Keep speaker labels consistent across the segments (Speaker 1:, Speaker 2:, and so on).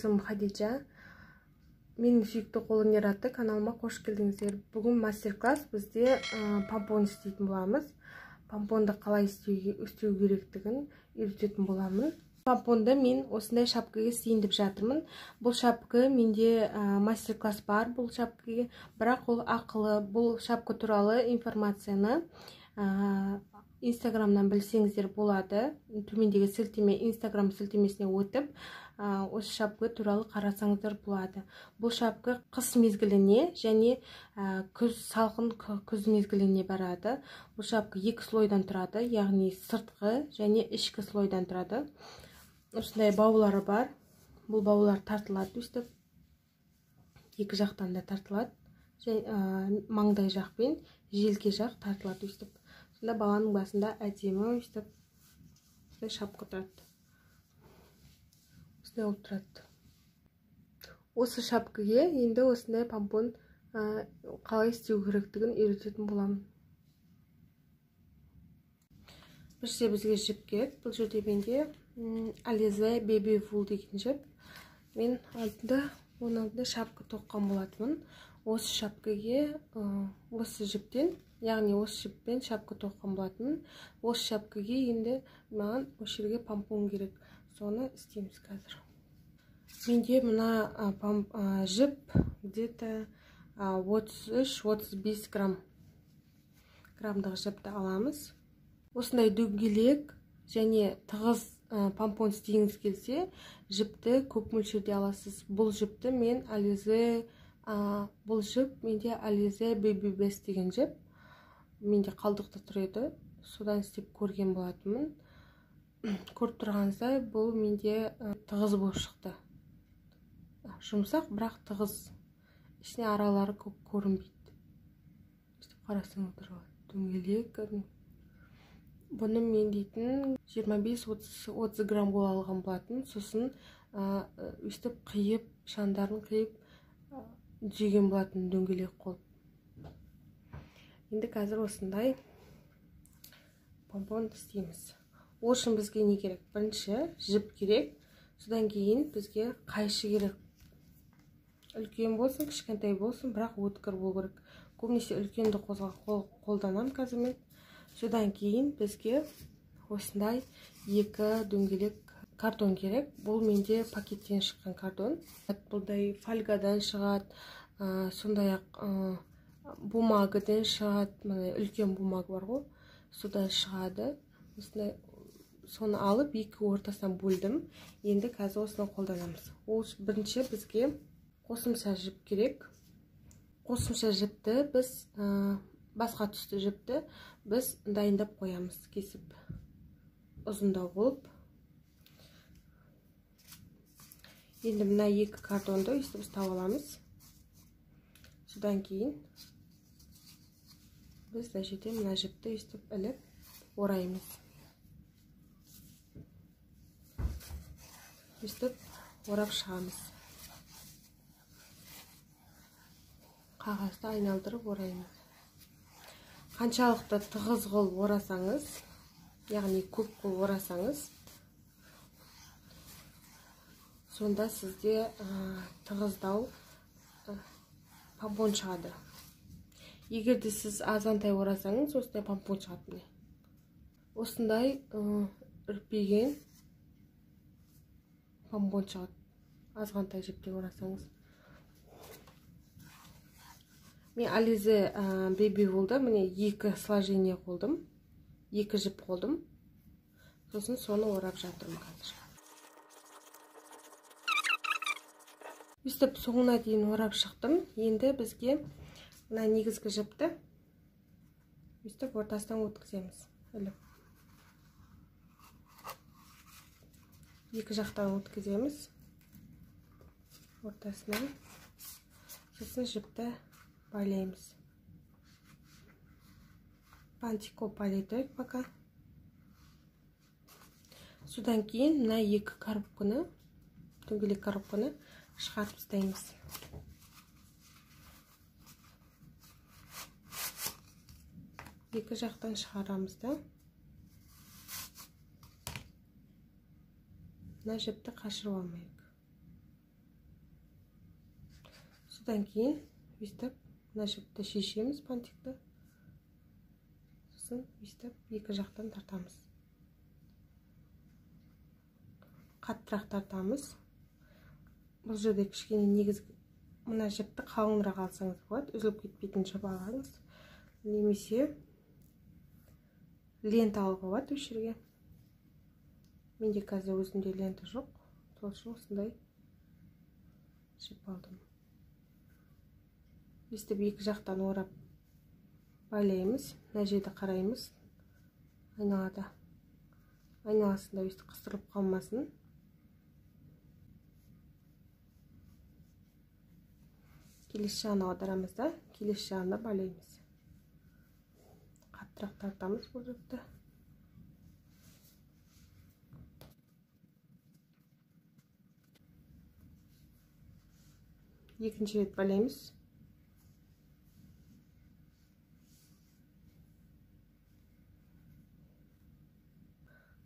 Speaker 1: Есімім Хадиджа. Менің сүйікті қолөнер атты каналыма қош келдіңіздер. Бүгін мастер-класс бізде помпон істейтін боламыз. Помпонды қалай істеу керектігін үйрететін боламын. Помпонды мен осындай шапкаға істейін деп жатырмын. Бұл шапка менде мастер-класс бар бұл шапкаға, бірақ ол ақылы. Бұл шапка туралы информацияны Инстаграмнан білсеңіздер болады. Төмендегі сілтеме, Инстаграм сілтемесіне өтіп, осы шапка туралы қарасаңыздар болады. Бұл шапка қыс мезгіліне және күз, салқын күз мезгіліне барады. Бұл шапка екі слойдан тұрады, яғни сыртқы және ішкі слойдан тұрады. Осындай баулары бар. Бұл баулар тартылады өстіп. Екі жақтан да тартылады. Және маңдай жақ пен желке жақ тартылады өстіп. Сонда баланың басында әдемі өстіп шапка тұрады. Осындай болып тұрады. Осы шапкаге енді осындай помпон қалай істеу керектігін үйрететін боламын. Бірінші бізге жіп керек. Бұл жерде менде Alize Baby Wool деген жіп. Мен оның алдында шапка тоққан болатынмын. Осы шапкаге осы жіптен, яғни осы жіппен шапка тоққан болатынмын. Осы шапкаге енді маған осы жерге помпон керек. Соны істейміз қазір. Менде мына жіп где-то 33-35 граммдық жіпті аламыз. Осындай дөңгелек және тығыз помпон істегіңіз келсе, жіпті көп мөлшерде аласыз. Бұл жіпті мен Alize, бұл жіп менде Alize Baby Best деген жіп. Менде қалдықта тұр еді. Содан істеп көрген болатынмын. Көріп тұрғаныңыздай, бұл менде тығыз болып шықты. Жұмсақ, бірақ тығыз. Ішіне аралары көп көрінбейді. Өстіп қарасаңыздар болады. Дөңгелек. Бұны мен дейтін 25-30 грамм бола алған болатын. Сосын өстіп қиып, шандарын қиып түзеген болатын дөңгелек қылып. Енді қазір осындай помпон істейміз. Ол үшін бізге не керек? Бірінші жіп керек. Содан кейін бізге қайшы керек. Үлкен болсын, кішкентай болсын, бірақ өткір болу керек. Көбінесе үлкенді қолданамын қазір мен. Содан кейін бізге осындай екі дөңгелек картон керек. Бұл менде пакеттен шыққан картон. Бұлдай фольгадан шығады, сондай-ақ бумагадан шығады. Мына үлкен бумага бар ғой, содан шығады. Осындай соны алып екі ортасынан бөлдім. Енді қазір осыны қолданамыз. Ол бірінші бізге қосымша жіп керек. Қосымша жіпті біз басқа түсті жіпті біз дайындап қоямыз, кесіп ұзындау қылып. Енді мына екі картонды өстіп ұстап аламыз. Содан кейін біз мына жерде мына жіпті өстіп іліп ораймыз. Өстіп орап шығамыз. Қағазды айналдырып ораймыз. Қаншалықты тығыз қылып орасаңыз, яғни көп қылып орасаңыз, сонда сізде тығыздау помпон шығады. Егер де сіз азантай орасаңыз, осындай помпон шығады. Міне. Осындай үрпиген помпон шығады. Азғантай жіптен орасаңыз. Мен Alize Baby Wool'да міне екі сложение қолдым, екі жіп қолдым. Сосын соны орап жатырмын қазір. Өстіп соңына дейін орап шықтым. Енді бізге мына негізгі жіпті өстіп ортасынан өткіземіз. Іліп. Екі жақтан өткіземіз. Ортасынан. Сосын жіпті байлаймыз. Бантик қылып байлай тұрайық пока. Содан кейін мына екі коробканы, дөңгелек коробканы шығарып тастаймыз. Екі жақтан шығарамыз да. Мына жіпті қашырып алмайық. Содан кейін өйстіп мына жіпті шешеміз, бантикті. Сосын өйстіп екі жақтан тартамыз. Қаттырақ тартамыз. Бұл жерде кішкене негізгі мына жіпті қалыңырақ алсаңыз болады, үзіліп кетпейтін жіп алыңыз. Немесе лента алуға болады осы жерге. Менде қазір өзімде лента жоқ, сол үшін осындай жіп алдым. Өйстіп екі жақтан орап байлаймыз. Мына жерді қараймыз. Айналада. Айналасында өйстіп қыстырылып қалмасын. Келесі жағына аударамыз да, келесі жағына байлаймыз. Қаттырақ тартамыз бұл жіпті. Екінші рет байлаймыз.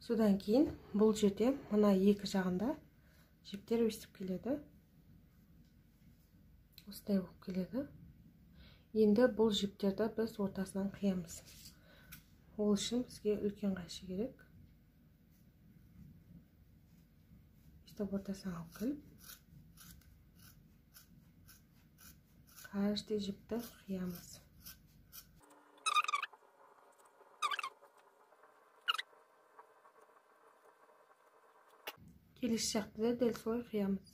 Speaker 1: Содан кейін бұл жерде мына екі жағында жіптер өсіп келеді. Осындай болып келеді. Енді бұл жіптерді біз ортасынан қиямыз. Ол үшін бізге үлкен қайшы керек. Өстіп ортасынан алып келіп, каждый жіпті қиямыз. Келесі жақты да дәл солай қиямыз.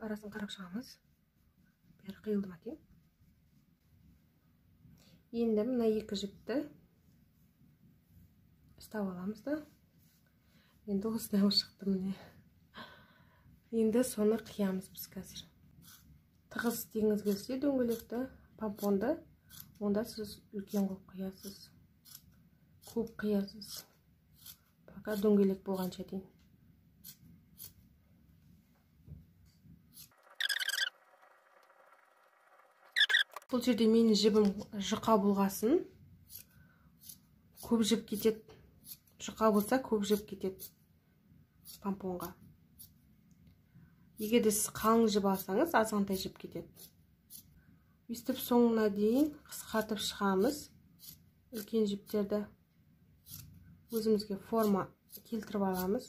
Speaker 1: Арасын қарап шығамыз. Бәрі қиылды ма екен? Енді мына екі жіпті ұстап аламыз да. Енді осындай болып шықты міне. Енді соны қиямыз біз қазір. Тығыз істегіңіз келсе дөңгелекті, помпонды, онда сіз үлкен қылып қиясыз. Көп қиясыз. Пока дөңгелек болғанша дейін. Бұл жерде менің жібім жұқа болғасын, көп жіп кетеді. Жұқа болса көп жіп кетеді помпонға. Егер де сіз қалың жіп алсаңыз, азғантай жіп кетеді. Өйстіп соңына дейін қысқартып шығамыз. Үлкен жіптерді өзімізге форма келтіріп аламыз.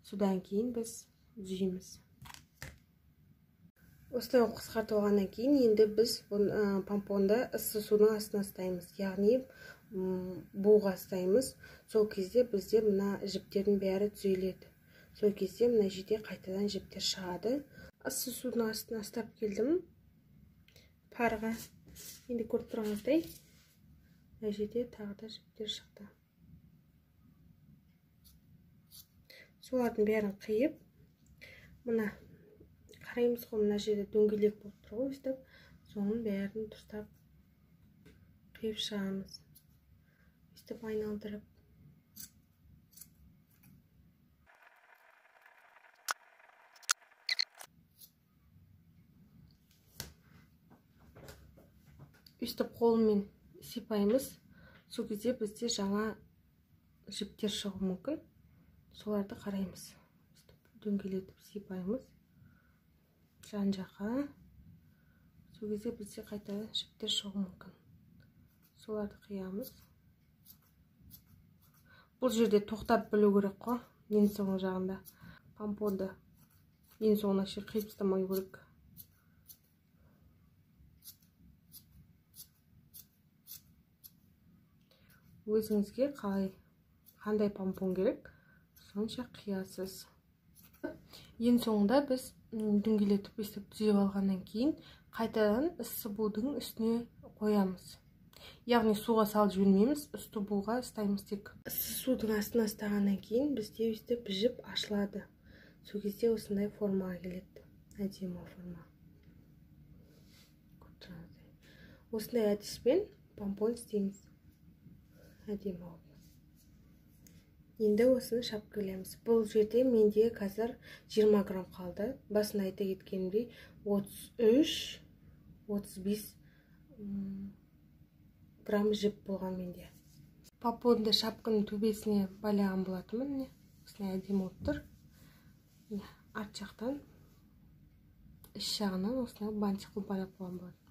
Speaker 1: Содан кейін біз түзейміз. Осылай қысқартып алғаннан кейін енді біз помпонды ыссы судың астына ұстаймыз, яғни буға ұстаймыз. Сол кезде бізде мына жіптердің бәрі түзеледі. Сол кезде мына жерде қайтадан жіптер шығады. Ыссы судың астына ұстап келдім парға. Енді көріп тұрғаныңыздай мына жерде тағы да жіптер шықты. Солардың бәрін қиып, мына қараймыз ғой, мына жерде дөңгелек болып тұр ғой, өстіп соның бәрін дұрыстап қиып шығамыз. Өстіп айналдырып. Өстіп қолмен сипаймыз. Сол кезде бізде жаңа жіптер шығуы мүмкін. Соларды қараймыз. Өстіп дөңгелетіп сипаймыз жан жаққа. Сол кезде бізде қайта жіптер шығуы мүмкін. Соларды қиямыз. Бұл жерде тоқтап білу керек қой, ең соңғы жағында. Помпонды ең соңына шейін қиып тастамау керек. Өзіңізге қалай, қандай помпон керек, сонша қиясыз. Ең соңында біз дөңгелетіп өстіп түзеп алғаннан кейін қайтадан ыссы будың үстіне қоямыз. Яғни суға салып жібермейміз, ыссы буға ұстаймыз тек. Ыссы судың астына ұстағаннан кейін бізде өстіп жіп ашылады. Сол кезде осындай формаға келеді. Әдемі форма. Осындай әдіспен помпон істейміз. Әдемі болып. Енді осыны шап келеміз. Бұл жерде менде қазір 20 грамм қалды. Басында айта кеткенімдей 33-35 грамм жіп болған менде. Помпонды шапканың төбесіне байлаған болатынмын. Міне, осындай әдемі болып тұр. Міне, арт жақтан, іш жағынан осындай бантик қылып байлап қойған болатын.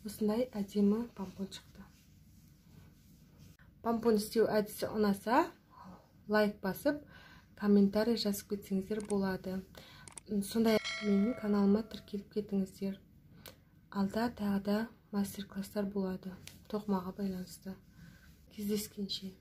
Speaker 1: Осындай әдемі помпон шықты. Помпон істеу әдісі ұнаса, лайк басып, комментарий жазып кетсеңіздер болады. Сондай менің каналыма тіркеліп кетіңіздер. Алда тағы да мастер класстар болады тоқымаға байланысты. Кездескенше!